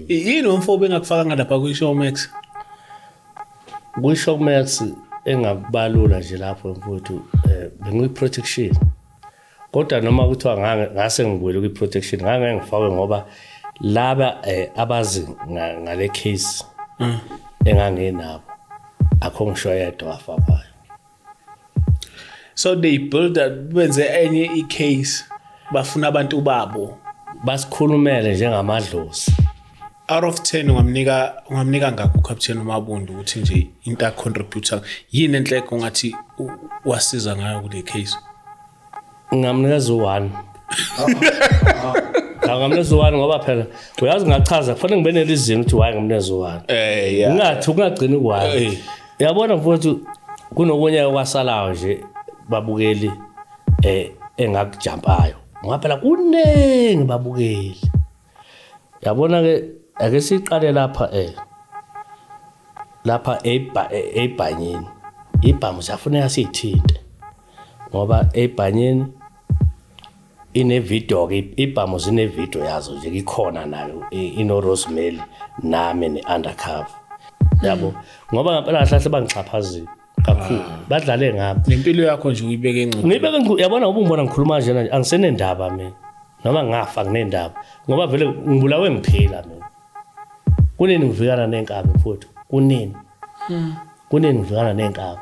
Yini umfo bengakufaka lapha kwi-Showmax? Kwi-Showmax engakubalula nje lapho mfowethu, bengiyi-protection, kodwa noma kuthiwa ngase ngibuyele kwi-protection, ngangeke ngifakwe ngoba laba abazi ngale case engangenabo, akho ngisho yedwa wafakwayo. So they build up, benze enye i-case, bafuna abantu babo. Basikhulumele njengamadlozi. Out of 10 ungamnika ngakho uCaptain uMabunda ukuthi nje into a-contributor yini enhle ongathi wasiza ngayo kule case? Ngingamnikeza u-1. Ngingamnikeza u-1 ngoba phela uyazi ngachaza, kufanele ngibe ne-reason ukuthi why ngimnikeza u-1. Eh yeah. Ngingathi ungagcini ku-1. Uyabona mfowethu, kunokunye okwasalayo nje babukeli engakujampayo ngoba phela kuningi babukeli. Yabona ke, ake siqale lapha lapha ebhanyeni. Ibhamu siyafuneka siyithinte ngoba ebhanyeni ine-video ke, ibhamu zine-video yazo nje, ikhona nayo, ino Rosemary nami ne-undercover yabo, ngoba ngempela kahle kahle bangixhaphazile kakhulu, badlale ngami. Nempilo yakho nje uyibeke engcupheni. Ngibeke uyabona ngoba ungibona ngikhuluma njena nje, angisenendaba mina, noma ngafa nginendaba ngoba vele ngibulawe ngiphila mina. Kunini ngivikana nenkabi mfowethu? Kunini, kunini ngivikana nenkabi?